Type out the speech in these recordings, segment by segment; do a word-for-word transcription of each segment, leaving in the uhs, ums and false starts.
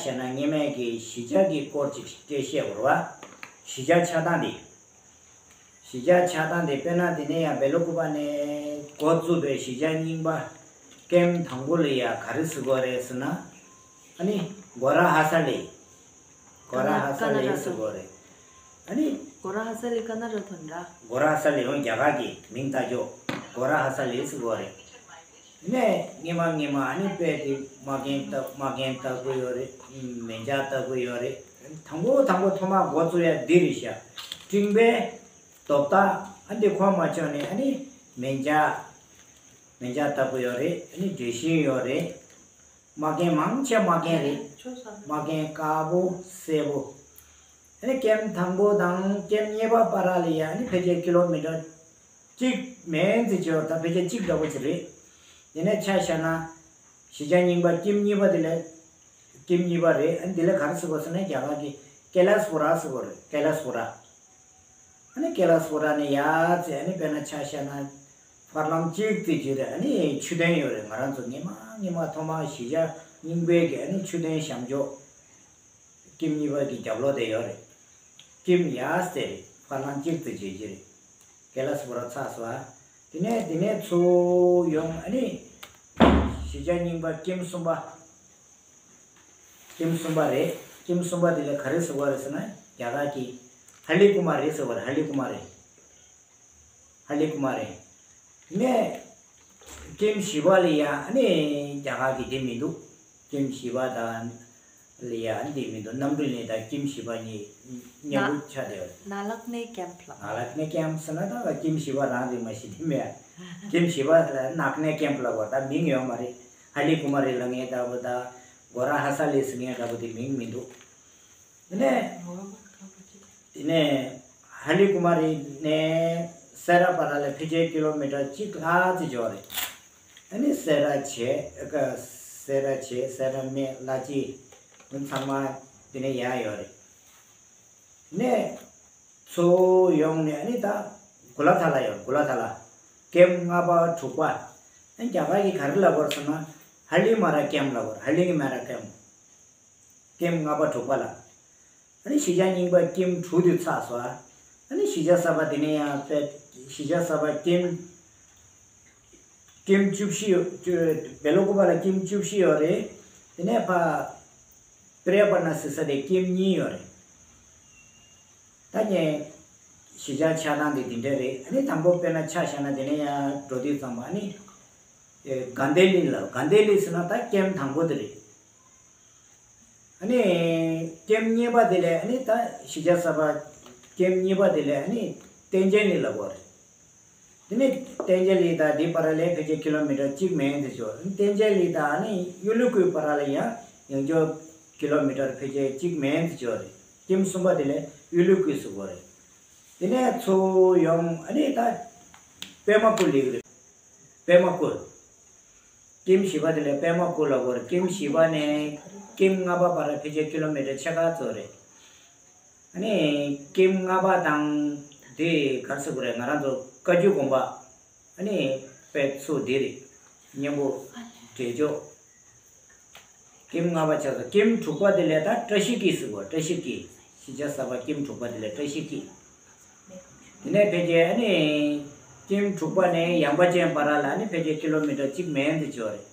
བྱས་ན་སྔོན་མའི་གི་གཞིས་ཆགས་ཀྱི་སྐོར་ཅིག་སྐད་བཤད་དགོས་རེད་བ། གཞིས་ཆགས་ཆགས་སྟངས་དེ། གཞིས་ཆགས་ཆགས་སྟངས་དེ་དཔེར་ན་དེ་ནས་ཡང་བེ་ལོ་ཀུ་པ་ནས་འགོ་བཙུགས་པའི་གཞིས་ཆགས་རྙིང་པ་ཀེམ་དང་པོ་ལ་ཡ་ག་རེ་ཟེར་དགོས་རེད་ཟེར་ན། ཨ་ནི་གོ་ར་ཧ་ས་ལི། གོ་ར་ཧ་ས་ལི་ཟེར་དགོས་རེད། ཨ་ནི་གོ་ར་ཧ་ས་ལི་ཀ་ན་ར་ཐོན་ར། གོ་ར་ཧ་ས་ལི་ཡང་རྒྱ་གར་གྱི་མིང་བཏགས་ཆོག་གོ་ར་ཧ་ས་ལི་ཟེར་དགོས་རེད། ནས་སྔོན་མ་སྔོན་མ་ཨ་ནི་དཔེ་དེ་མ་རྒན་ལྟ་མ་རྒན་ལྟ་བུ་ཡོད་རེད། མེ་བྱ་ལྟ་བུ་ཡོད་རེད། དང་པོ་དང་པོ་ཐོག་མ་འགོ་བཙུགས་ཡ་འདི་རེད་ཤག་སྤྲིན་པའི་རྡོབ་ཐག་ཨ་འདི་ཁོ་མ་ཆོད་ནས་ཨ་ནི་མེ་བྱ་མེ་བྱ་ལྟ་བུ་ཡོད་རེད། ཨ་ནི་འབྲས་ཤིང་ཡོད་རེད། མ་རྒན་མང་ཆེ་མ་རྒན་རེད། མ་རྒན་དཀར་པོ་སེར་པོ། ཨ་ནི་ཀེམ་དང་པོ་དང་ཀེམ་གཉིས་པ་བར་ལ་ཡ་ཨ་ནི་ཕལ་ཆེར་ཀི་ལོ་མི་ཊར་གཅིག་མན་ཙམ་ཅིག་ཡོད། ད་ཕལ་ཆེར་གཅིག་འདྲ་པོ་ཅིག་རེད། དེ་ནས་ཆ་བཞག་ན་གཞིས་ཆགས་རྙིང་པ་ཀེམ་གཉིས་པ་དེ་ལས་ཀེམ་གཉིས་པ་རེད། ཨ་ནི་དེ་ལ་ག་རེ་ཟེར་དགོས་ཟེར་ན་རྒྱ་གར་གྱི་ཀེ་ལ་སི་བྷོ་ར་ཟེར་དགོས་རེད། ཀེ་ལ་སི་བྷོ་ར། ཨ་ནི་ཀེ་ལ་སི་བྷོ་ར་ནས་ཡར་ཙམ་ཨ་ནི་དཔེར་ན་ཆ་བཞག་ན་ཕར་ལམ་གཅིག་ཙམ་ཅིག་རེད། ཨ་ནི་མཆོད་རྟེན་ཡོད་རེད། ང་རང་ཚོ་སྔོན་མ་སྔོན་མ་ཐོག་མ་གཞིས་ཆགས་རྙིང་པའི་གི་ཨ་ནི་མཆོད་རྟེན་བཞེངས་ཕྱོགས། ཀེམ་གཉིས་པ་གི་རྒྱབ་ལོགས་དེ་ཡོད་རེད། ཀེམ་ཡར་ཙམ་རེད། ཕར་ལམ་གཅིག་ཙམ་བྱེད་ཀྱི་རེད། ཀེ་ལ་སི་བྷོ་ར་ཚར་སོང་ཨ། དེ་ནས་དེ་ནས་ཚུར་ཡོང་ཨ་ནི་གཞིས་ཆགས་རྙིང་པ་ཀེམ་གསུམ་པ། ཀེམ་གསུམ་པ་རེད། ཀེམ་གསུམ་པ་དེ་ལ་ག་རེ་ཟེར་བ་རེད་ཟེར་ན་རྒྱ་གར་གྱི་ཧ་ལི་ཀུ་མ་རི་ཟེར་བ་རེད། ཧ་ལི་ཀུ་མ་རི། ཧ་ལི་ཀུ་མ་རི། ནས་ཀེམ་བཞི་པ་ལ་ཡ་ཨ་ནི་རྒྱ་གར་གྱི་དེ་མི་འདུག་ཀེམ་བཞི་པ་དང་ལ་ཡ་ཨ་ནི་དེ་མི་འདུག་གནམ་གྲུ་ནས་ད་ཀེམ་བཞི་པ་གཉིས་མཉམ་པོ་ཆགས་བསྡད་ཡོད། ན་ལག་ནས་ཀེམ་ལ། ན་ལག་ནས་ཀེམ་ཟེར་ན་ད་ཀེམ་བཞི་པ་རང་རེད་མ་གཞི་དེ་མེད། ཀེམ་བཞི་པ་ལ་ནག་ནས་ཀེམ་ལ་བར་ད་མིང་ཡོད་མ་རེད། ཧ་ལི་ཀུ་མ་རི་ལ་ངས་ལྟ་བུ་ད་གོ་ར་ཧ་ས་ལི་ཟེར་ངས་ལྟ་བུ་དེ་མིང་མི་འདུག་དེ་ནས་དེ་ནས་ཧ་ལི་ཀུ་མ་རི་ནས་སེ་ར་བར་ལ་ཕལ་ཆེར་ཀི་ལོ་མི་ཊར་གཅིག་ལྷག་ཙམ་ཅིག་ཡོད་རེད། ཨ་ནི་སེ་ར་བྱེས་ཀ་སེ་ར་བྱེས་སེ་ར་སྨད་བླ་སྤྱི་ཚང་མ་དེ་ནས་ཡར་ཡོད་རེད། ནས་ཚུར་ཡོང་ནས་ཨ་ནི་ད་གུ་ལ་ཐ་ལ་ཡོད། གུ་ལ་ཐ་ལ་ཀེམ་ལྔ་པ་དྲུག་པ། ཨ་ནི་རྒྱ་གར་གྱི་ག་རེ་ལབ་དགོས་རེད་ཟེར་ན་ཧ་ལི་མ་ར་ཀེམ་ལབ་དགོས་རེད། ཧ་ལི་མ་ར་ཀེམ། ཀེམ་ལྔ་པ་དྲུག་པ་ལ། ཨ་ནི་གཞིས་ཆགས་རྙིང་པ་ཀེམ་དྲུག་དེ་ཚར་སོང་ཨ། ཨ་ནི་གཞིས་ཆགས་གསར་པ་དེ་ནས་ཡང་དཔེ་གཞིས་ཆགས་གསར་པ་ཀེམ་ཀེམ་བཅུ་བཞི་ཡོད། བེ་ལོ་ཀུ་པ་ལ་ཀེམ་བཅུ་བཞི་ཡོད་རེད། དེ་ནས་ཕ་པྲེ་པ་ན་ཟེར་ས་དེ་ཀེམ་གཉིས་ཡོད་རེད། ད་ངས་གཞིས་ཆགས་ཆགས་སྟངས་དེ་འདི་འདྲ་རེད། ཨ་ནི་དང་པོ་དཔེར་ན་ཆ་བཞག་ན་དེ་ནས་ཡང་འགྲོ་དུས་ཙམ་པ་ཨ་ནི་དགའ་ལྡན་གླིང་ལ། དགའ་ལྡན་གླིང་ཟེར་ན་ད་ཀེམ་དང་པོ་དེ་རེད། ཨ་ནི་ཀེམ་གཉིས་པ་དེ་ལས་ཨ་ནི་ད་གཞིས་ཆགས་གསར་པ་ཀེམ་གཉིས་པ་དེ་ལས་ཨ་ནི་བསྟན་རྒྱས་གླིང་ལབ་དགོས་རེད། དེ་ནས་བསྟན་རྒྱས་གླིང་དང་དེའི་བར་ལ་ཕལ་ཆེར་ཀི་ལོ་མི་ཊར་གཅིག་མན་ཙམ་ཅིག་ཡོད་རེད། བསྟན་རྒྱས་གླིང་དང་ཨ་ནི་གཡུ་ལུ་ཀུའི་བར་ལ་ཡང་ཡང་བསྐྱར་ཀི་ལོ་མི་ཊར་ཕལ་ཆེར་གཅིག་མན་ཙམ་ཅིག་ཡོད་རེད། ཀེམ་གསུམ་པ་དེ་ལས་གཡུ་ལུ་ཀུ་ཟེར་དགོས་རེད། དེ་ནས་ཚུར་ཡོང་ཨ་ནི་ད་པད་མ་སྐུ་ལེགས་རེད། པད་མ་སྐུ། ཀེམ་བཞི་པ་དེ་ལས་པད་མ་སྐུ་ལ་བོར། ཀེམ་བཞི་པ་ནས་ཀེམ་ལྔ་པ་བར་ཕལ་ཆེར་ཀི་ལོ་མི་ཊར་ཕྱེད་ཀ་ཙམ་རེད། ཨ་ནི་ཀེམ་ལྔ་པ་དང་དེ་ག་རེ་ཟེར་དགོས་རེད། ང་རང་ཚོ་བཀའ་བརྒྱུད་དགོན་པ་ཨ་ནི་དཔེ་ཚུར་འདི་རེད། མཉམ་པོ་འབྲེལ་ཆོག་ཀེམ་ལྔ་པ་ཆགས་སོང་། ཀེམ་དྲུག་པ་དེ་ལས་ད་བཀྲ་ཤིས་སྐྱིད་ཟེར་བ། བཀྲ་ཤིས་སྐྱིད། གཞིས་ཆགས་གསར་པ་ཀེམ་དྲུག་པ་དེ་ལས་བཀྲ་ཤིས་སྐྱིད། དེ་ནས་ཕལ་ཆེར་ཨ་ནི་ཀེམ་དྲུག་པ་ནས་ཡངས་པ་ཅན་བར་ལ་ཨ་ནི་ཕལ་ཆེར་ཀི་ལོ་མི་ཊར་གཅིག་མན་དེ་ཅིག་ཡོད་རེད།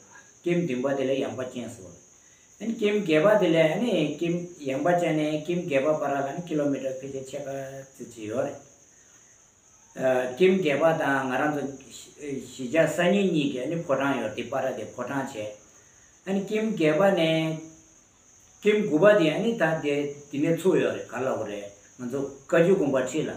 ཀེམ་བདུན་པ་དེ་ལས་ཡངས་པ་ཅན་ཟེར་བ། ཨ་ནི་ཀེམ་བརྒྱད་པ་དེ་ལས་ཨ་ནི་ཀེམ་ཡངས་པ་ཅན་ནས་ཀེམ་བརྒྱད་པ་བར་ལ་ཨ་ནི་ཀི་ལོ་མི་ཊར་ཕལ་ཆེར་ཕྱེད་ཀ་ཙམ་ཅིག་ཡོད་རེད། ཨ། ཀེམ་བརྒྱད་པ་དང་ང་རང་ཚོ་གཞིས་ཆགས་སང་ཉིན་གཉིས་ཀྱི་ཨ་ནི་ཕོ་བྲང་ཡོད་དེ་པར་དེ་ཕོ་བྲང་བྱས། ཨ་ནི་ཀེམ་བརྒྱད་པ་ནས་ཀེམ་དགུ་པ་དེ་ཨ་ནི་ད་དེ་དེ་ནས་ཚུར་ཡོད་རེད། ག་ལ་འོ་རེད། ང་ཚོ་བཀའ་བརྒྱུད་དགོན་པ་འཁྲིས་ལ།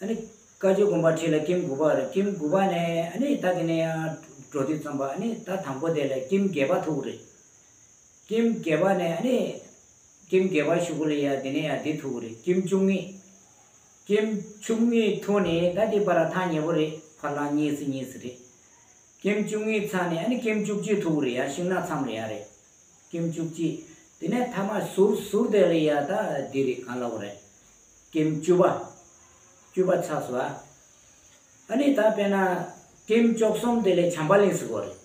ཨ་ནི་བཀའ་བརྒྱུད་དགོན་པ་འཁྲིས་ལ་ཀེམ་དགུ་པ་རེད། ཀེམ་དགུ་པ་ནས་ཨ་ནི་ད་དེ་ནས་ཡང་འགྲོ་དུས་ཙམ་པ་ཨ་ནི་ད་དང་པོ་དེ་ལ་ཀེམ་བརྒྱད་པ་ཐུག་རེད། ཀེམ་བརྒྱད་པ་ནས་ཨ་ནི། ཀེམ་བརྒྱད་པ་གཞུག་གུ་ལ་ཡ་དེ་ནས་ཡ་དེ་ཐུག་གི་རེད། ཀེམ་བཅུ་གཉིས། ཀེམ་བཅུ་གཉིས་ཐུག་ནས་ད་དེ་བར་ཐག་ཉེ་པོ་རེད། ཕར་ལ་གཉིས་སུ་གཉིས་སུ་རེད། ཀེམ་བཅུ་གཉིས་ཚར་ནས་ཨ་ནི་ཀེམ་བཅུ་གཅིག་ཐུག་གི་རེད་ཡ། ཤིང་ནགས་མཚམས་ལ་ཡ་རེད། ཀེམ་བཅུ་གཅིག་དེ་ནས་ཐ་མ་ཟུར་ཟུར་དེ་ལ་ཡ་ད་དེ་རེད། གང་ལབ་དགོས་རེད། ཀེམ་བཅུ་པ། བཅུ་པ་ཚར་སོང་ཨ། ཨ་ནི་ད་དཔེར་ན་ཀེམ་བཅུ་གསུམ་དེ་ལས་བྱམས་པ་གླིང་ཟེར་དགོས་རེད།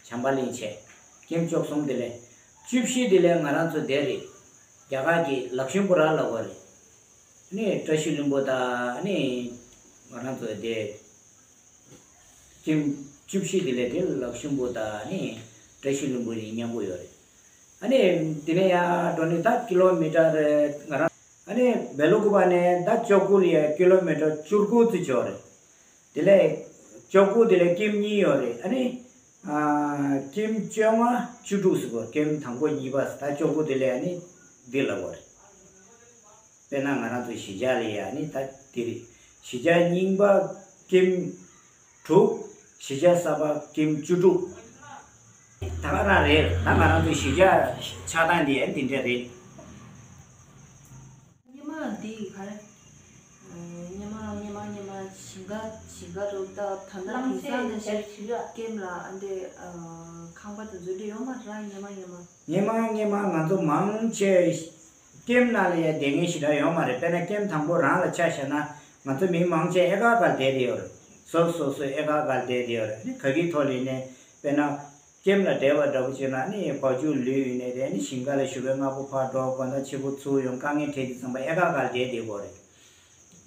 བྱམས་པ་གླིང་བྱས། ཀེམ་བཅུ་གསུམ་དེ་ལས། བཅུ་བཞི་དེ་ལས་ང་རང་ཚོ་དེ་རེད། རྒྱ་གར་གྱི་ལག་ཤུན་པུ་ར་ལབ་པ་རེད། ཨ་ནི་བཀྲ་ཤིས་ལྷུན་པོ་དང་ཨ་ནི་ང་རང་ཚོ་དེ། ཁྱིམ་བཅུ་བཞི་དེ་ལས་དེ་ལག་ཤུན་པུ་དང་ཨ་ནི་བཀྲ་ཤིས་ལྷུན་པོ་གཉིས་མཉམ་པོ་ཡོད་རེད། ཨ་ནི་དེ་ནས་ཡར་འགྲོ་ནས་ད་ཀི་ལོ་མི་ཊར་ང་རང་ཨ་ནི་བེ་ལུ་ཀུ་པ་ནས་ད་ཅོག་ཀུ་ལ་ཡ་ཀི་ལོ་མི་ཊར་བཅུ་དགུ་ཙམ་ཡོད་རེད། དེ་ལས་ཅོག་ཀུ་དེ་ལས་ཀེམ་གཉིས་ཡོད་རེད། ཨ་ནི་ཨ་ཀེམ་བཅོ་ལྔ་བཅུ་དྲུག་ཟེར་གོ། ཀེམ་དང་པོ་གཉིས་པ་ད་ཅོག་ཀུ་དེ་ལས་ཨ་ནི་འདི་ལབ་པ་རེད། དཔེར་ན་ང་རང་ཚོ་གཞིས་ཆགས་ལ་ཡ་ཨ་ནི་ད་དེ་རེད། གཞིས་ཆགས་རྙིང་པ་ཀེམ་དྲུག་གཞིས་ཆགས་གསར་པ་ཀེམ་བཅུ་དྲུག་ད་ག་རང་རེད། ད་ང་རང་ཚོ་གཞིས་ཆགས་ཆགས་སྟངས་འདི་ཨ་ནི་འདི་འདྲ་རེད། སྔོན་མ་འདི་ག་རེ། སྔོན་མ་སྔོན་མ་སྔོན་མ་ཞིང་ཁ་ཞིང་ཁ་རུ་ད་ད་ལྟ་གུང་སེང་ནས་བཤད་ཀེམ་ལ་ཨ་འདི་ཁང་པ་དེ་ཚོ་འདི་ཡོད་མ་རེད། སྔོན་མ་སྔོན་མ། སྔོན་མ་སྔོན་མ་ང་ཚོ་མང་ཆེ་ཀེམ་ནང་ལ་ཡ་བསྡད་མཁན་ཞེ་དྲག་ཡོད་མ་རེད། དཔེར་ན་ཀེམ་དང་པོ་རང་ལ་ཆ་བཞག་ན་ང་ཚོ་མི་མང་ཆེ་ཨེ་ཀ་ཀར་བསྡད་དེ་ཡོད་རེད། སོ་སོ་སོ་ཨེ་ཀ་ཀར་བསྡད་དེ་ཡོད་རེད། ཨ་ནི་ག་གི་ཐོག་ལ་ཡིན་ནའི་དཔེར་ན། ཀེམ་ལ་བསྡད་པ་འདྲ་པོ་བྱས་ན་ནི་བ་ཕྱུགས་ལུད་ཡིན་ནའི་དེ་ནི་ཞིང་ཁ་ལ་ཞོགས་པའི་སྔ་པོ་ཕར་འགྲོ། དགོང་དག་ཕྱི་པོ་ཚུར་ཡོང་། དཀའ་ངལ་འཕྲད་དུས་ཙམ་པ་ཨེ་ཀ་ཀར་བསྡད་བསྡད་དགོས་རེད།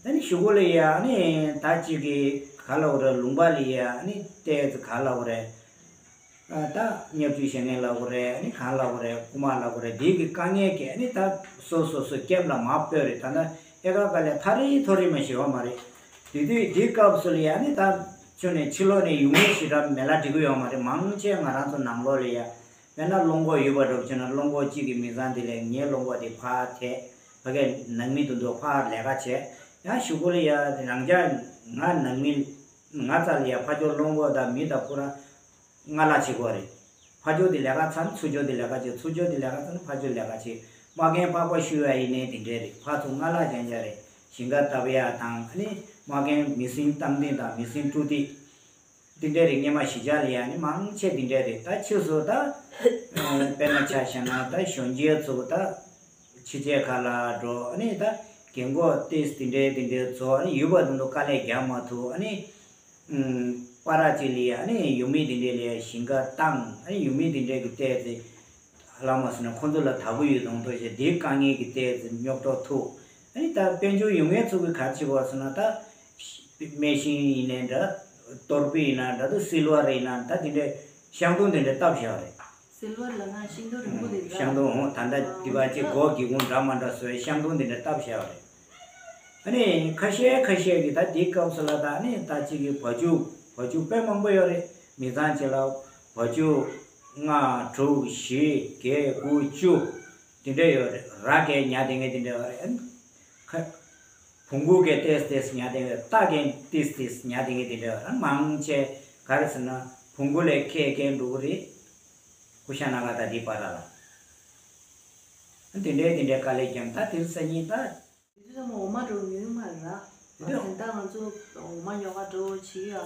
ད་ནི་གཞུག་གུ་ལ་ཡ་ནི་ད་ཅིག་གི་ག་ལབ་དགོས་རེད། ལུང་པ་ལ་ཡ་ནི་ཏོག་ཙམ་ག་ལབ་དགོས་རེད། ཨ་ད་བརྙས་བཅོས་བྱེད་མཁན་ལབ་དགོས་རེད། ནི་གང་ལབ་དགོས་རེད། རྐུ་མ་ལབ་དགོས་རེད། འདི་གི་དཀའ་ངལ་གྱིས་ནི་ད་སོ་སོ་སོ་ཀེམ་ལ་མར་སྤོས་རེད། ད་ལྟ་ཨེ་ཀ་ཀར་ལས་ཐག་རིང་ཐག་རིང་མ་ཞིག་ཡོད་མ་རེད། དེ་དུས་འདི་སྐབས་སུ་ལ་ཡ་ནི་ད་ཆུ་ནས་ཕྱི་ལོགས་ནས་ཡོང་མཁན་ཞེ་དྲག་མེད་ལ་འགྲིག་གི་ཡོད་མ་རེད། མང་ཆེ་ང་རང་ཚོ་ནང་ལོགས་ལ་ཡ། དཔེར་ན་གློག་འགོག་ཡོད་པ་འདྲ་པོ་བྱས་ན་གློག་འགོག་གཅིག་གི་མི་ཚང་དེ་ལས་ངའི་གློག་འགོག་དེ་ཕར་ཐད། ཕ་གིའི་ནང་མི་དེ་ཚོ་ཕར་ལས་ཀ་བྱས། ཡང་གཞུག་གུ་ལ་ཡ་རང་ཅག་ང་ནང་མི་ང་རྩ་ལ་ཡ་ཕར་ཕྱོགས་གློག་འགོག་དང་མི་དང་ཁོ་རང་སྔར་ལ་བྱེད་དགོས་རེད། ཕར་ཕྱོགས་དེ་ལས་ཀ་ཚར་ན་ཚུར་ཕྱོགས་དེ་ལས་ཀ་བྱེད། ཚུར་ཕྱོགས་དེ་ལས་ཀ་ཚར་ན་ཕར་ཕྱོགས་ལས་ཀ་བྱེད། མ་རྒན་པགས་པ་བཤུ་ཡ་ཡིན་ནའི་དེ་འདྲས་རེད། ཕར་ཚུར་སྔར་ལ་རྒྱག་རྒྱག་རེད། ཞིང་ཁ་བཏབ་ཡ་དང་ཨ་ནི་མ་རྒན་མེ་ཤིན་བཏབ་འདི་དང་མེ་ཤིན་དཀྲུག་འདི། འདི་འདྲས་རེད། སྔོན་མ་གཞིས་ཆགས་ལ་ཡ་ནི་མང་ཆེ་འདི་འདྲས་རེད། ད་ཕྱིས་སུ་ད་དཔེར་ན་ཆ་བཞག་ན་ད་གཞོན་སྐྱེས་ཚོ་ད་ཕྱི་རྒྱལ་ཁག་ལ་འགྲོ། ཨ་ནི་ད་རྒན་གོག་ཏིས་འདི་འདྲས་འདི་འདྲས་ཚོ་ཨ་ནི་ཡུལ་པ་དེ་ཚོ་དཀའ་ལས་རྒྱག་མ་ཐུབ། ཨ་ནི་ཨུམ། པ་ར་ཅིག་ལ་ཡ་ཨ་ནི་ཡུལ་མི་དེ་འདྲས་ལ་ཡ་ཞིང་ཁ་བཏང་། ཨ་ནི་ཡུལ་མི་དེ་འདྲས་ཀྱི་ལྟས་ཚེ་ལ་མ་སོང་ན་ཁོ་ཚོ་ལ་དག་པོ་ཡོད་མདོག་མདོག་བྱས། དེའི་དཀའ་ངལ་གྱི་ལྟས་ཚེ་རྙོག་གྲ་ཐུག། ཨ་ནི་ད་དཔལ་འབྱོར་ཡོད་མཁན་ཚོ་གིས་ག་རེ་བྱེད་དགོས་ཟེར་ན། ད་སྨན་ཤིང་ཡིན་ནའི་འདྲ། གཏོར་དཔེ་ཡིན་ན་འདྲ། ད་སིལ་བར་ཡིན་ན་འདྲ། དེ་འདྲས་ཤང་སྡོང་དེ་འདྲས་བཏབ་བཞག་རེད། སིལ་བར་ལབ་ན་ཤིང་སྡོང་རིང་པོ་དེ་རེད། ཤང་སྡོང་། འོ་ད་ལྟ་དེ་བ་ཅིག་སྒོ་སྒེའུ་ཁུང་འདྲ་མ་འདྲ་བཟོས་ཤང་སྡོང་དེ་འདྲས་བཏབ་བཞག་རེད། ཨ་ནི་ཁ་ཤས་ཁ་ཤས་ཀྱིས་ད་དེའི་སྐབས་སུ་ལ་ད་ཨ་ནི་ད་ཅིག་གི་བ་ཕྱུགས་བ་ཕྱུགས་དཔེ་མང་པོ་ཡོད་རེད། མི་ཚང་གཅིག་ལ་བ་ཕྱུགས་ལྔ་དྲུག་བཞི་བརྒྱད་དགུ་བཅུ་དེ་འདྲས་ཡོད་རེད། ར་གས་ཉར་བསྡད་མཁན་དེ་འདྲས་ཡོད་རེད། ཨ་ནི་ཁ་བོང་གུ་གས་ཏེས་ཏེས་ཉར་བསྡད་མཁན། རྟ་གས་ཏིས་ཏིས་ཉར་བསྡད་མཁན་དེ་འདྲས་ཡོད་རེད། མང་ཆེ་ག་རེ་ཟེར་ན་བོང་གུ་ལས་ཁལ་སྐྱེས་འགྲོ་གི་རེད། ཀུ་ཤ་ན་ག་ད་དེའི་བར་ལ་དེ་འདྲས་དེ་འདྲས་དཀའ་ལས་རྒྱབ། ད་དེ་རིང་སང་ཉིན་ད། དེ་དུས་ཙམ་པ་འོ་མ་འགྲོ་ཉུང་མ་རེད་ར། དེ་དུས་ད་ང་ཚོ་འོ་མ་ཉོ་ག་འགྲོ་བྱེད་ཡ་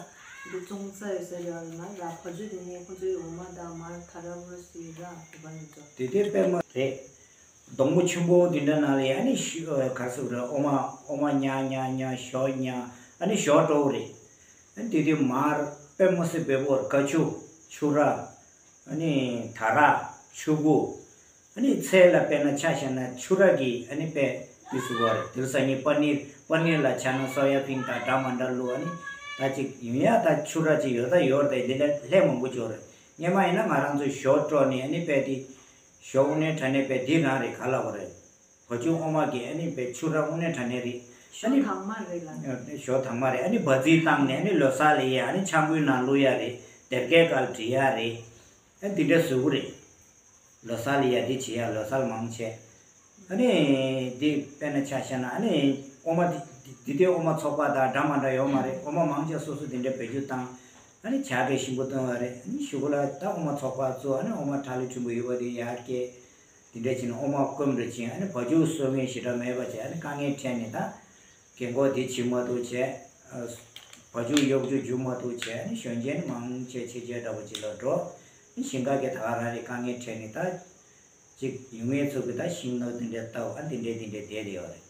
འདི་བཙོང་ས་ཡོད་ས་རེད་བ། ཡིན་ན་ར་བ་ཕྱུགས་དེ་ནས་ཁོ་ཚོའི་འོ་མ་དང་མར་ཐ་ར་བུ་སི་ར་དེ་བ་ཡིན་ཚོ། དེ་དུས་དཔེ་མ་རེད། སྡོང་པོ་ཆེན་པོ་དེ་འདྲ་ནང་ལ་ཨ་ནི་ཤི་ག་རེ་ཟེར་རེད། འོ་མ་འོ་མ་ཉག་ཉག་ཉག་ཞོ་ཉག་ཨ་ནི་ཞོ་འགྲོ་གི་རེད། ཨ་ནི་དེ་དུས་མར་དཔེ་མ་སྲིད་འབེལ་པོ་རེད། ཀ་ཆུ་ཆུ་ར། ཨ་ནི་ད་ར། ཆུ་ཁུ། ཨ་ནི་ཚལ་ལ་དཔེར་ན་ཆ་བཞག་ན་ཆུ་ར་གི་ཨ་ནི་དཔེ་དུས་སུ་བ་རེད། དེ་རིང་སང་ཉིན་པ་ནིར་པ་ནིར་ལ་ཆ་ན་སོ་ཡ་བིན་དང་འདྲ་མ་འདྲ་བླུགས། ཨ་ནི་ད་ཅིག་ཡིན་ཡ་ད་ཆུ་ར་ཅིག་ཡོད་ད་ཡོད་རེད། དེ་འདི་འདྲ་ལྷད་མང་པོ་ཅིག་ཡོད་རེད། སྔོན་མ་ཡིན་ན་ང་རང་ཚོ་ཞོ་དཀྲོག་ནས་ཨ་ནི་དཔེ་དེ་ཞོ་དངོས་གནས་དྲང་གནས་དཔེ་འདི་རང་རེད། ག་ལབ་དགོས་རེད། བ་ཕྱུགས་འོ་མ་གི་ཨ་ནི་དཔེ་ཆུ་ར་དངོས་གནས་དྲང་གནས་རེད། ཨ་ཞོ་ནི་དྭངས་མ་རེད་ལ། ཞོ་དྭངས་མ་རེད། ཨ་ནི་བ་ཙི་བཏང་ནས་ཨ་ནི་ལོ་གསར་ལ་ཡ་ཨ་ནི་ཆང་ཁུའི་ནང་བླུགས་ཡ་རེད། སྡེར་ཁའི་སྒང་ལ་བྲི་ཡ་རེད། ཨ་འདི་འདྲ་བཟོ་གི་རེད། ལོ་གསར་ལ་ཡ་འདི་བྱེད་ཡ། ལོ་གསར་མང་ཆེ། ཨ་ནི་འདི་དཔེར་ན་ཆ་བཞག་ན་ཨ་ནི་འོ་མ་འདི་འདི་དུས་འོ་མ་ཚོགས་པ་དང་འདྲ་མ་འདྲ་ཡོད་མ་རེད། འོ་མ་མང་ཆེ་སོ་སོ་དེ་འདྲ་བེད་སྤྱོད་བཏང་། ཨ་ནི་ཇ་གི་ཞིམ་པོ་བཏུང་བ་རེད། ཨ་ནི་གཞུག་གུ་ལ་ད་འོ་མ་ཚོགས་པ་ཚོ་ཨ་ནི་འོ་མ་ཁྲག་ལུད་ཕྲན་བུ་ཡོད་པ་དེ་ཡར་སྐྱེལ། དེ་འདྲ་བྱས་ནས་འོ་མ་སྐམ་རུ་ཕྱིན། ཨ་ནི་བ་ཕྱུགས་གསོ་མཁན་ཞེ་དྲག་མེད་པ་བྱས། ཨ་ནི་དཀའ་ངལ་འཕྲད་ནས་ད་རྒན་གོག་དེ་བྱེད་མ་ཐུབ་བྱས། བ་ཕྱུགས་གཡོག་བཅུག་རྒྱུག་མ་ཐུབ་བྱས། ཨ་ནི་གཞོན་སྐྱེས་ནི་མང་ཆེ་ཕྱི་རྒྱལ་འདྲ་པོ་ཅིག་ལ་འགྲོ། ཨ་ནི་ཞིང་ཁ་གི་ད་ག་རང་རེད། དཀའ་ངལ་འཕྲད་ནས་ད་ཅིག་ཡུལ་ངེས་ཚོ་གི་ད་ཤིང་ནགས་དེ་འདྲས་བཏབ། ཨ་དེ་འདྲས་དེ་འདྲས་བསྡད་དེ་ཡོད་རེད།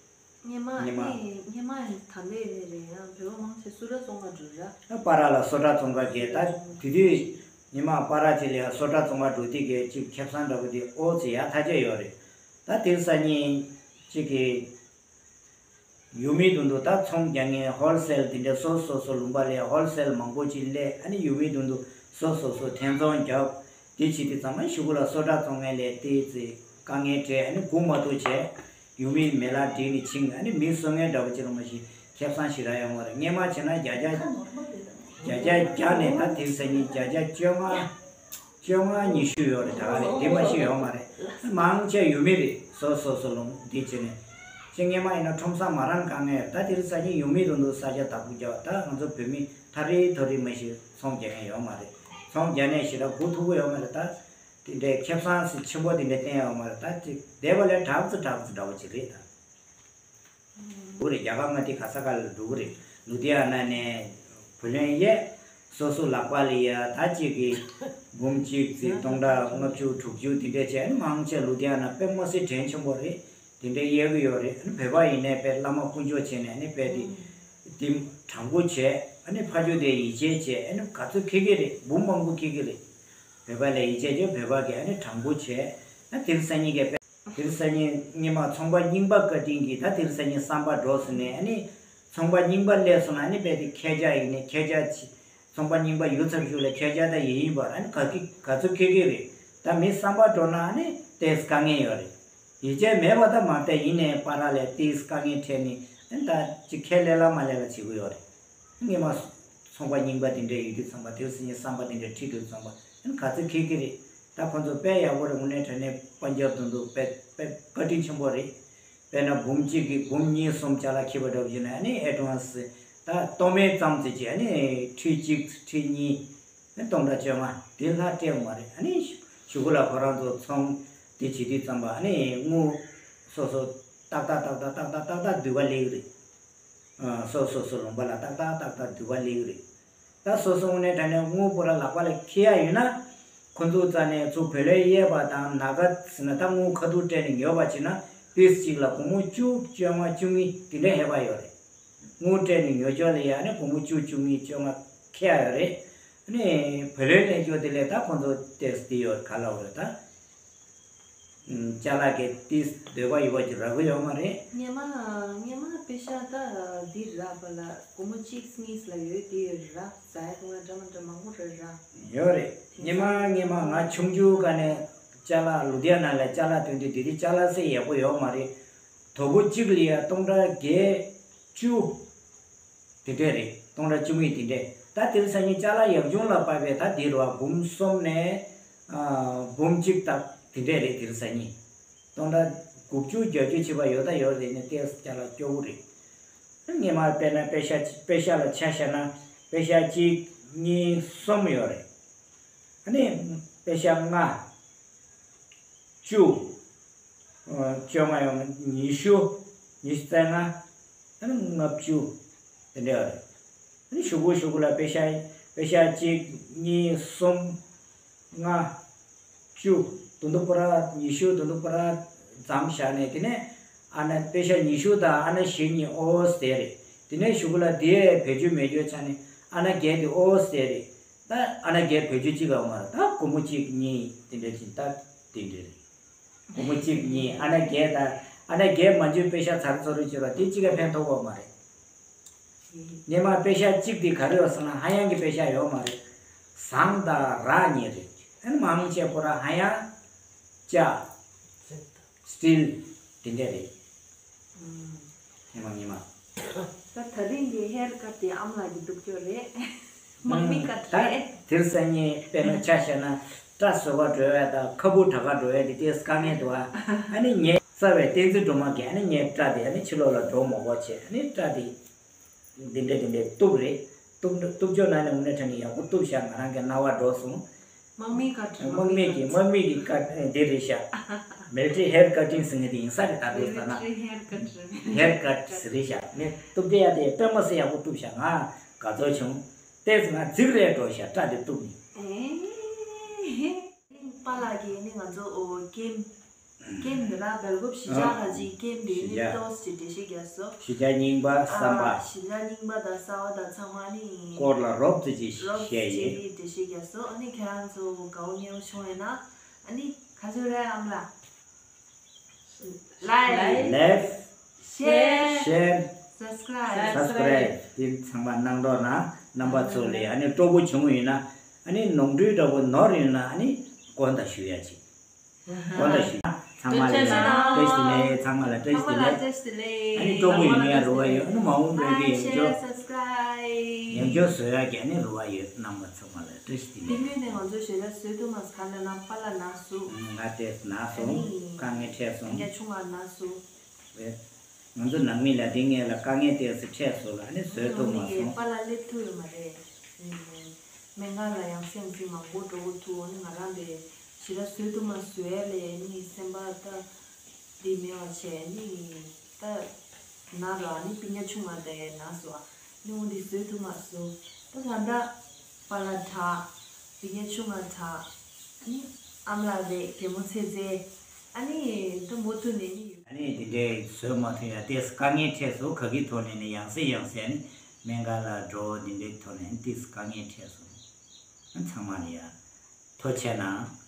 སྔོན་མ་སྔོན་མ་ནི་སྔོན་མ་ཡང་ད་ལྟ་ནས་རེད། ཡང་བོད་པ་མང་ཆེ་སུ་ར་བཙོང་ག་འགྲོ་ར། ཨ་པ་ར་ལ་སོ་ཊ་བཙོང་ག་གས། ད་དེ་དུས་ ཉི་མ་པ་ར་ཅིག་ལ་ཡ་སོ་ཊ་བཙོང་པ་འགྲོ་དུས་ཀྱི་ཅིག་ཁེ་བཟང་འདྲ་པོ་དེ་ཨོ་ཙི་ཡ་ཐ་ཆད་ཡོད་རེད། ད་དེ་སང་ཉིན་ཅིག་གི་ཡུལ་མི་དུང་དུ་ད་ཚོང་རྒྱག་མཁན་ཧོལ་སེལ་དེ་འདྲའི་སོ་སོ་སོ་ལུང་པ་ལ་ཡ་ཧོལ་སེལ་མང་པོ་ཅིག་སླེབས། ཨ་ནི་ཡུལ་མི་དུང་དུ་སོ་སོ་སོ་ཐེངས་ཚོང་རྒྱབ། དེ་བྱེད་དུས་ཙམ་པ་གཞུག་གུ་ལ་སོ་ཊ་བཙོང་མཁན་ལ་ཏོག་ཙམ་དཀའ་ངལ་འཕྲད། ཨ་ནི་སྒུག་མ་ཐུབ་བྱས། ཡུལ་མིའི་མེ་ལ་བསྒྲིལ་ནས་ཕྱིན། ཨ་ནི་མི་གསོད་མཁན་འདྲ་པོ་ཅིག་ལ་མ་གཞི་ཁེ་བཟང་ཞེ་དྲག་ཡོད་མ་རེད། སྔོན་མ་བྱས་ན་བརྒྱ་ཆ་བརྒྱ་ཆ་བརྒྱ་ནས་ད་དེ་སང་ཉིན་བརྒྱ་ཆ་བཅོ་ལྔ་བཅོ་ལྔ་ཉི་ཤུ་ཡོད་རེད། ད་ག་རེད། དེ་མ་གཞི་ཡོད་མ་རེད། མང་ཆེ་ཡུལ་མི་རེད། སོ་སོ་སོ་ལུང་འདི་བྱས་ནས་ཅིག་སྔོན་མ་ཡིན་ན་ཁྲོམ་ས་མ་རན་དཀའ་ངལ་ཡོད། ད་དེ་སང་ཉིན་ཡུལ་མི་དུང་དུ་ས་ཆ་བདག་པོ་རྒྱག་ད་ང་ཚོ་བོད་མི་ཐ་རི་ཐོ་རི་མ་གཞི་ཚོང་རྒྱག་མཁན་ཡོད་མ་རེད། ཚོང་རྒྱག་ནས་ཞེ་དྲག་སྒུག་ཐུབ་ཀྱི་ཡོད་མ་རེད། ད། དེ་འདྲའི་ཁེ་བཟང་ཞིག་ཆེན་པོ་དེ་འདྲ་བསྟན་ཡོད་མ་རེད། ད་ཅིག་བསྡད་པ་ལས་དྲག་ཙི་དྲག་ཙི་འདྲ་བོ་ཅིག་རེད་ད། འགྲོ་གི་རེད། རྒྱ་གར་མངའ་སྡེ་ག་ས་ག་ལ་འགྲོ་གི་རེད། ལུ་དྷི་ཡ་ན་ནས་བུ་ལོན་ཡས། སོ་སོ་ལག་པ་ལ་ཡ་ད་ཅིག་གི་འབུམ་གཅིག་ཙི་སྟོང་ཕྲག་ལྔ་བཅུ་དྲུག་ཅུ་དེ་འདྲ་བྱས། ཨ་ནི་མང་ཆེ་ལུ་དྷི་ཡ་ན་དཔེ་མི་སྲིད་དྲིན་ཆེན་པོ་རེད། དེ་འདྲ་ཡས་གི་ཡོད་རེད། ཨ་ནི་བོད་པ་ཡིན་ནའི་དཔེ་བླ་མ་དཀོན་མཆོག་བྱས་ནས་ཨ་ནི་དཔེ་དེ་དེ་དྲང་པོ་བྱས། ཨ་ནི་ཕ་ཇོ་དེ་ཡིད་ཆེས་བྱས། ཨ་ནི་ག་ཚོད་ཁེ་གི་རེད། འབུམ་མང་པོ་ཁེ་གི་རེད། བོད་པ་ལ་ཡིད་ཆེས་བྱས། བོད་པ་གིས་ཨ་ནི་དྲང་པོ་བྱས། ཨ་དེ་རིང་སང་ཉིན་གི་དཔེ་དེ་རིང་སང་ཉིན་སྔོན་མ་ཚོང་པ་རྙིང་པ་བཀའ་དྲིན་གྱིས་ད་དེ་རིང་སང་ཉིན་བསམ་པ་འགྲོ་ཟིན་ནས། ཨ་ནི་ཚོང་པ་རྙིང་པ་སླེབས་སོང་ན་ཨ་ནི་དཔེ་དེ་ཁྱེད་ཅག་ཡིན་ནས་ཁྱེད་ཅག་ཚོང་པ་རྙིང་པ་ཡོད་ཚར་གཞུག་ལ་ཁྱེད་ཅག་ད་ཡིན་ཡིན་པ། ཨ་ནི་ག་གི་ག་ཚོད་ཁེ་གི་རེད། ད་མི་བསམ་པ་འགྲོ་ན་ཨ་ནི་ཏོག་ཙམ་དཀའ་ངལ་ཡོད་རེད། ཡིད་ཆེས་མེད་པ་ད་མ་བསྡད། ཡིན་ནའི་བར་ལ་ཏོག་ཙམ་དཀའ་ངལ་འཕྲད་ནས། ཨ་ནི་ད་ཅིག་ཁས་ལེན་ལ་མ་ལེན་ལ་བྱེད་ཀྱི་ཡོད་རེད། སྔོན་མ་ཚོང་པ་རྙིང་པ་དེ་འདྲ་ཡོད་དུས་ཙམ་པ་དེ་སང་ཉིན་བསམ་པ་དེ་འདྲ་ཁྲིད་དུས་ཙམ་པ་ཨ་ནི་ག་ཚོད་ཁེ་གི་རེད། ད་ཁོ་ཚོ་དཔེ་ཡག་པོ་རེད། དངོས་གནས་དྲང་གནས་དཔལ་འབྱོར་དོན་དུ་དཔེ་དཔེ་བཀའ་དྲིན་ཆེན་པོ་རེད། དཔེར་ན་འབུམ་གཅིག་གི་འབུམ་གཉིས་གསུམ་ཅ་ལག་ཁྱེར་བ་འདྲ་པོ་བྱས་ན་ཨ་ནི་ཨེ་ཌ་ཝན་སི་ད་སྟོང་མིན་ཙམ་ཙམ་ཅིག་ཨ་ནི་ཁྲི་གཅིག་ཁྲི་གཉིས་ཨ་ནི་སྟོང་ཕྲག་བཅོ་ལྔ་དེ་ལྷག་སྤྲད་ཡོད་མ་རེད། ཨ་ནི་གཞུག་གུ་ལ་ཁོ་རང་ཚོ་ཚོང་དེ་བྱེད་དུས་ཙམ་པ་ཨ་ནི་དངུལ་སོ་སོ་ཏག་ཏག་ཏག་ཏག་ཏག་ཏག་ཏག་ཏག་བསྡུ་བ་སླེབས་ཀྱི་རེད། ཨ་སོ་སོ་སོ་ལུང་པ་ལ་ཏག་ཏག་ཏག་ཏག་བསྡུ་བ་སླེབས་ཀྱི་རེད། ད་སོ་སོ་དངོས་གནས་དྲང་གནས་དངུལ་པོ་ར་ལག་པ་ལ་འཁྱེར་ཡ་ཡོད་ན། ཁོ་ཚོ་རྩ་ནས་ཚུར་བོད་ལྭ་གཡས་པ་དང་ན་ག་ཟེར་ན་ད་དངུལ་ཁ་ཐུག་སྤྲད་ནས་ཉོས་པ་བྱས་ན་པིས་གཅིག་ལ་སྒོར་མོ་བཅུ་བཅོ་ལྔ་བཅུ་གཉིས་དེ་འདྲ་ལྷག་པ་ཡོད་རེད། དངུལ་སྤྲད་ནས་ཉོ་ཆོག་ལ་ཡ་ནི་སྒོར་མོ་བཅུ་བཅུ་གཉིས་བཅོ་ལྔ་ཁེ་ཡ་ཡོད་རེད། ཨ་ནི་བོད་ལྭ་ལེན་རྒྱུ་དེ་ལས་ད་ཁོ་ཚོ་ཏོག་ཙམ་དེ་ཡོད་ག་ལ་འོ་རེད་ད། ཅ་ལག་གི་ཏིས་འདོད་པ་ཡོད་པ་ཅིག་རག་གི་ཡོད་མ་རེད། སྔོན་མ་སྔོན་མ་པེ་ཤ་ད་འདི་རག་པ་ལ་སྒོར་མོ་གཅིག་གཉིས་ལ་ཡོད་དེ་རག་ཟ་ཡ་འདུག་ང་འདྲ་མ་འདྲ་མང་པོ་རེ་རག་ཡོད་རེད། སྔོན་མ་སྔོན་མ་ང་ཆུང་ཆུང་སྒང་ནས་ཅ་ལག་ལུ་དྷི་ཡ་ན་ལ་ཅ་ལག་སྟོན་དུས་དེ་དུས་ཅ་ལག་སེ་ཡག་པོ་ཡོད་མ་རེད། དོ་པོ་གཅིག་ལ་ཡ་སྟོང་ཕྲག་བརྒྱད་ཅུ། དེ་འདྲས་རེད། སྟོང་ཕྲག་བཅུ་གཉིས་དེ་འདྲས། ད་དེ་རིང་སང་ཉིན་ཅ་ལག་ཡག་ཆུང་ལ་དཔག་པའི་ད་དེ་རུ་བ་འབུམ་གསུམ་ནས་ཨ་འབུམ་གཅིག་དག་དེ་འདྲས་རེད། དེ་རིང་སང་ཉིན་སྟོང་ཕྲག་དགུ་བཅུ་བརྒྱད་ཅུ་བྱེད་པ་ཡོད་ད་ཡོད་རེད། ནས་ཏོག་ཙམ་ཅ་ལག་སྐྱོ་བོ་རེད། སྔོན་མ་དཔེར་ན་པེ་ཤ་པེ་ཤ་ལ་ཆ་བཞག་ན་པེ་ཤ་གཅིག་གཉིས་གསུམ་ཡོད་རེད། ཨ་ནི་པེ་ཤ་ལྔ། བཅུ། བཅོ་ལྔ་ཡོང་ན་ཉི་ཤུ། ཉི་ཤུ་རྩ་ལྔ། ཨ་ནི་ལྔ་བཅུ། དེ་འདྲ་ཡོད་རེད། ཨ་ནི་གཞུག་གུ་གཞུག་གུ་ལ་པེ་ཤ་པེ་ཤ་གཅིག་གཉིས་གསུམ། ལྔ། བཅུ། དོ་དོ་པོ་ར་ཉི་ཤུ་དོ་དོ་པོ་ར་ཙམ་བཞག་ནས་དེ་ནས་ཨ་ན་པེ་ཤ་ཉི་ཤུ་དང་ཨ་ན་བཞི་གཉིས་ཨོ་ཟེར་རེད། དེ་ནས་གཞུག་གུ་ལ་དེ་བེད་སྤྱོད་མེད་རྒྱུ་ཆ་ནས་ཨ་ན་བརྒྱད་དེ་ཨོ་ཟེར་རེད། ད་ཨ་ན་བརྒྱད་བེད་སྤྱོད་གཅིག་ག་མ་རེད། ད་སྒོར་མོ་གཅིག་གཉིས་དེ་འདྲ་ཅིག་ད་དེ་འདྲ་རེད། སྒོར་མོ་གཅིག་གཉིས་ཨ་ན་བརྒྱད་ད་ཨ་ན་བརྒྱད་མ་འཇུས་པེ་ཤ་ཚར་ཚོ་རུ་བཅོས་ར་དེ་གཅིག་ག་ཕན་ཐོགས་པ་མ་རེད། སྔོན་མ་པེ་ཤ་གཅིག་དེ་ག་རེ་ཡོད་ཟེར་ན་ཧ་ཡང་གི་པེ་ཤ་ཡོད་མ་རེད། ཟངས་དང་རག་གཉིས་རེད། ཨ་ནི་མང་ཆེ་ཁོ་ར་ཧ་ཡང་། ལྕགས། སི་ཊིལ། དེ་འདྲ་རེད། སྔོན་མ་སྔོན་མ། ད་ད་རིང་གི་ཧེར་ཀཊ་དེ་ཨ་མ་ལགས་ཀྱི་སྡུག་ཅག་རེད། དམག་མི་ཀཊ་ད་རེད། དེར་སང་ཉིན་དཔེར་ན་ཆ་བཞག་ན་སྐྲ་བཟོ་ག་འགྲོ་ཡ་དང་ཁ་སྤུ་འདྲ་ག་འགྲོ་ཡ་དེ་ཏོག་ཙམ་དཀའ་ངལ་འདུག་ཨ། ཨ་ནི་ངའི་རྩ་བའི་བསྟན་འཛིན་སྒྲོལ་མ་གིས་ཨ་ནི་ངའི་སྐྲ་དེ་ཨ་ནི་ཕྱི་ལོགས་ལ་འགྲོ་མ་དགོས་བྱས་ཨ་ནི་སྐྲ་དེ་འདི་འདྲ་འདི་འདྲ་གཏུབ་རེད། གཏུབ་གཏུབ་ཅོག་ན་ནི་དངོས་གནས་དྲང་གནས་ཡག་པོ་གཏུབ་ཤག་ང་རང་གི་རྣ་བ་འགྲོ་སོང་། དམག་མིའི་ཀཊ། དམག་མིའི་ཀཊ། དམག་མིའི་གི་ཀཊ་དེ་རེད་ཤག་མི་ལི་ཊི་རི་ཧེར་ཀ་ཊིང་ཟེར་མཁན་དེ་ཡིན་ས་རེད། ད་དུང་ལྟ་ན་མི་ལི་ཊི་རི་ཧེར་ཀཊ་རེད། ཧེར་ཀཊ་ཟེར་རེད་ཤག་ནི་གཏུབ་བསྡད་ཡ་དེ་དཔེ་མི་སྲིད་ཡག་པོ་གཏུབ་ཤག་ང་དགའ་ཚོར་བྱུང་། ཏོག་ཙམ་ང་རྫིག་རེད་འགྲོ་ཤག་སྐྲ་དེ་གཏུབ་ནི། ཨེ། པཱ་ལགས་ཀྱིས་ནི་ང་ཚོ་ཨོ་ཀེམ། ཀེམ་འདི་ལ་སྦེལ་ཀོབ་གཞིས་ཆགས་ཁ་ཅིག་ཀེམ་འདི་ནི་ཏོག་ཙམ་འགྲེལ་བཤད་རྒྱག་སོ། གཞིས་ཆགས་རྙིང་པ་བསམ་པ། གཞིས་ཆགས་རྙིང་པ་དང་གསར་བ་དང་ཚང་མ་ནི་སྐོར་ལ་རོབ་ཙམ་ཅིག་རོབ་བཤད་ཙམ་ཡིན། འགྲེལ་བཤད་རྒྱག་སོ། ཨ་ནི་ཁྱེད་རང་ཚོ་དགའ་བོ་ཉེ་བོ་བྱུང་ཡོད་ན་ཨ་ནི་ག་ཚོད་རེད་ཨ་མ་ལགས། Like, share, subscribe. Subscribe. དེ་ཚང་མ་གནང་རོགས་གནང་། རྣམ་པ་ཚོ་ལ་ཨ་ནི་སྤྲོ་པོ་བྱུང་ཡོད་ན་ཨ་ནི་ནོར་འཁྲུལ་འདྲ་པོ་ནོར་ཡོད་ན་ཨ་ནི་དགོངས་དག་ཞུ་ཡ་ཅིག་དགོངས་དག་ཞུ། ཚང་མ་ལ་བཀྲ་ཤིས་བདེ་ལེགས། ཚང་མ་ལ་བཀྲ་ཤིས་བདེ་ལེགས། ཨ་ནི་སྤྲོ་པོ་ཡོང་ཡ་རེ་བ་ཡོད། ཨ་ནི་མ་འོངས་པའི་གི་ཡང་བསྐྱར་ཡང་བསྐྱར་བཟོ་ཡ་གི་ཨ་ནི་རེ་བ་ཡོད། རྣམ་པ་ཚང་མ་ལ་བཀྲ་ཤིས་བདེ་ལེགས། དེ་སྔོན་ནས་ང་ཚོ་ཞལ་ལག་བཟོས་ཐུབ་མ་སོང་། ག་ལ་ན་པཱ་ལགས་ན་ཟུག་ང་ཏོག་ཙམ་ན་སོང་། དཀའ་ངལ་འཕྲད་སོང་། རྒྱ་ཆུང་བ་ན་ཟུག་ང་ཚོ་ནང་མི་ལ་དེ་ངེད་ལ་དཀའ་ངལ་ཏོག་ཙམ་འཕྲད་སོང་ལ་ཨ་ནི་བཟོས་ཐུབ་མ་སོང་། པཱ་ལགས་སླེབས་ཐུབ་ཡོད་མ་རེད། སྨན་ཁང་ལ་ཡང་སེམས་ཅིག་མང་པོ་འགྲོ་དགོས་ཐུག་ཨ་ནི་ང་རང་པའི་ཞལ་ལག་བཟོས་ཐུབ་མ་བཟོས་ལས་ཨ་ནི་སེམས་པ་ད་འདི་མེད་པ་བྱས་ཨ་ནི་ད་ན་ར་ཨ་ནི་སྤུན་ཀྱག་ཆུང་བ་དེ་ན་སོང་། ཨ་ནི་འོ་འདི་བཟོས་ཐུབ་མ་སོང་། ད་ད་ལྟ་པཱ་ལགས་དྲག་སྤུན་ཀྱག་ཆུང་བ་དྲག་ཨ་ནི་ཨ་མ་ལགས་རེད། རྒན་མོ་ཚེ་བཙན། ཨ་ནི་ད་མུ་མཐུད་ནས་ནི་ཡོད། ཨ་ནི་དེ་འདྲའི་བཟོས་མ་ཐུབ་ཡ་ཏོག་ཙམ་དཀའ་ངལ་འཕྲད་སོང་། ག་གི་ཐོག་ནས་ནི་ཡང་སེ་ཡང་སེ་ནི་སྨན་ཁང་ལ་འགྲོ། དེ་འདྲའི་ཐོག་ནས་ནི་ཏོག་ཙམ་དཀའ་ངལ་འཕྲད་སོང་། ཨ་ཚང་མ་ལ་ཡ་ཐུགས་རྗེ་གནང་།